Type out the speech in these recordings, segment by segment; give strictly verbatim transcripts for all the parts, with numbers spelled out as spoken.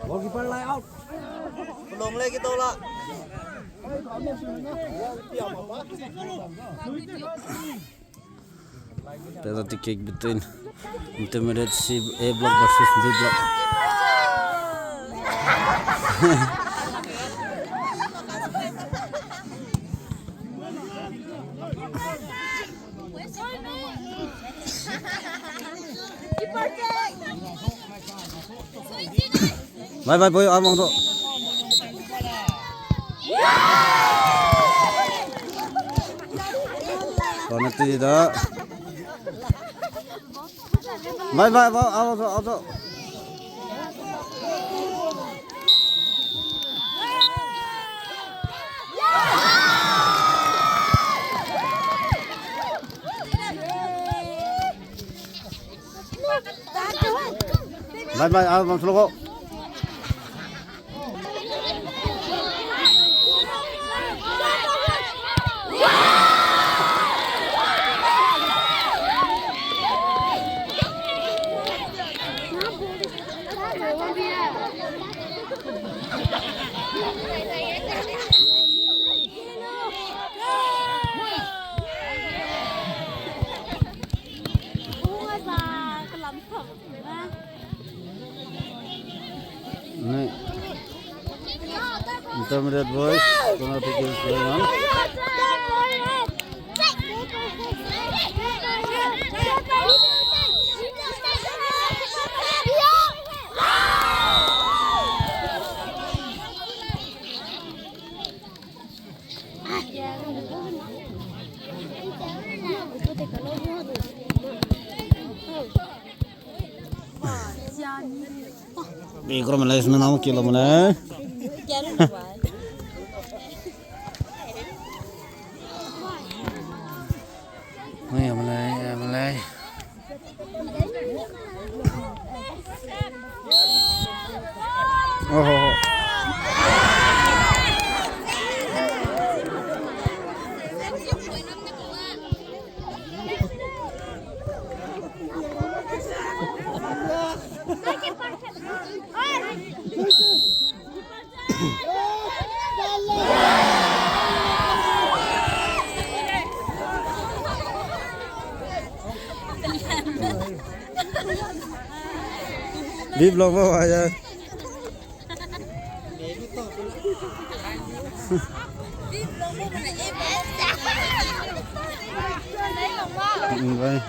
Goalkeeper line out. Pelong le ki tau la. Penalty kick between Intermediate C, A block versus B block. Bye bye boy, amang to. Penalty da. Bye bye, amang to, amang to. Bye bye, amang to. Intermediate boys, penalty kick going on. Bi kro mele, isme namu kilo mele. Oi, mele, mele. Oho. Deep long mo, ya. Mm, bye.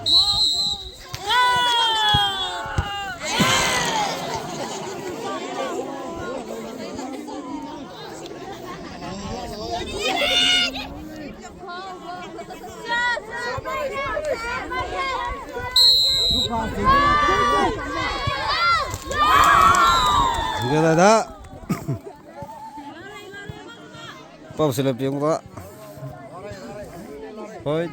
Gada da. Pau sele piong da. Hoi.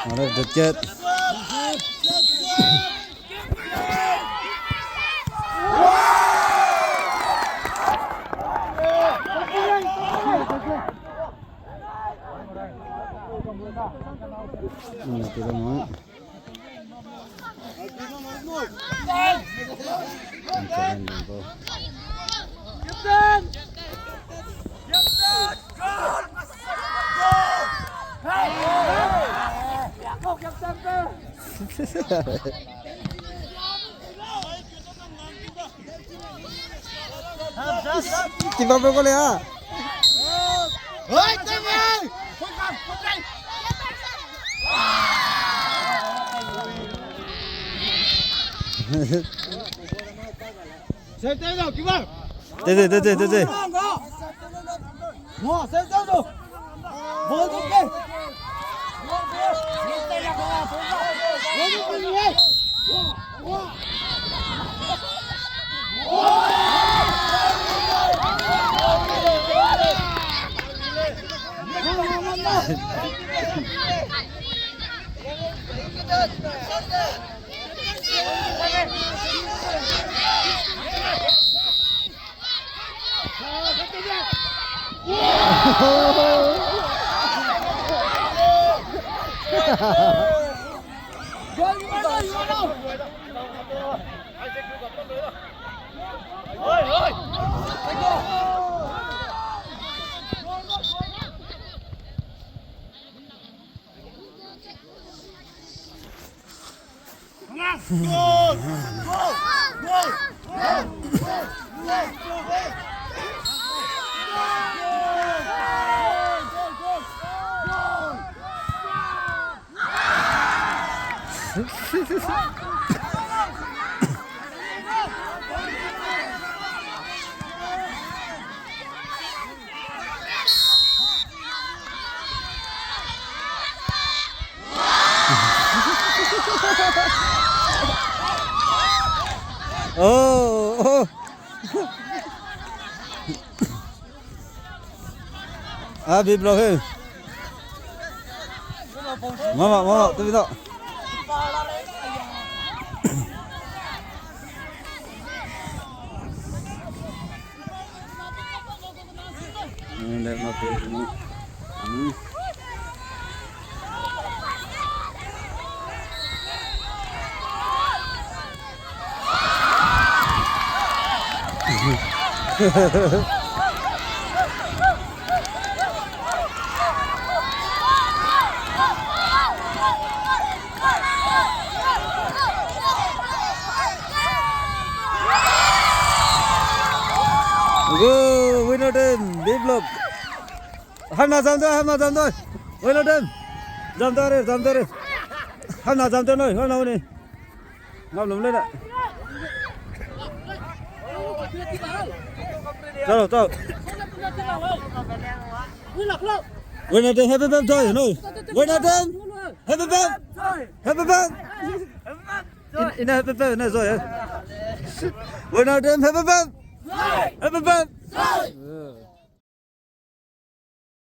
Arif Dutket. Kiba pe ko le a. Te, te, te, te, te. Oh, oh. Ah, B Block he. Mama, mama, tu bi da. Go, winner team, B Block. Hamna jam da, hamna jam da. Winner team. Jam da re, jam da re. Hamna jam da noi, hamna ni. Ngam lum le da. Chalo, chalo. Winner team, happy birthday, no. Winner team, happy birthday. Happy birthday. In, in happy birthday, no, joy. Winner team, happy birthday. Happy birthday.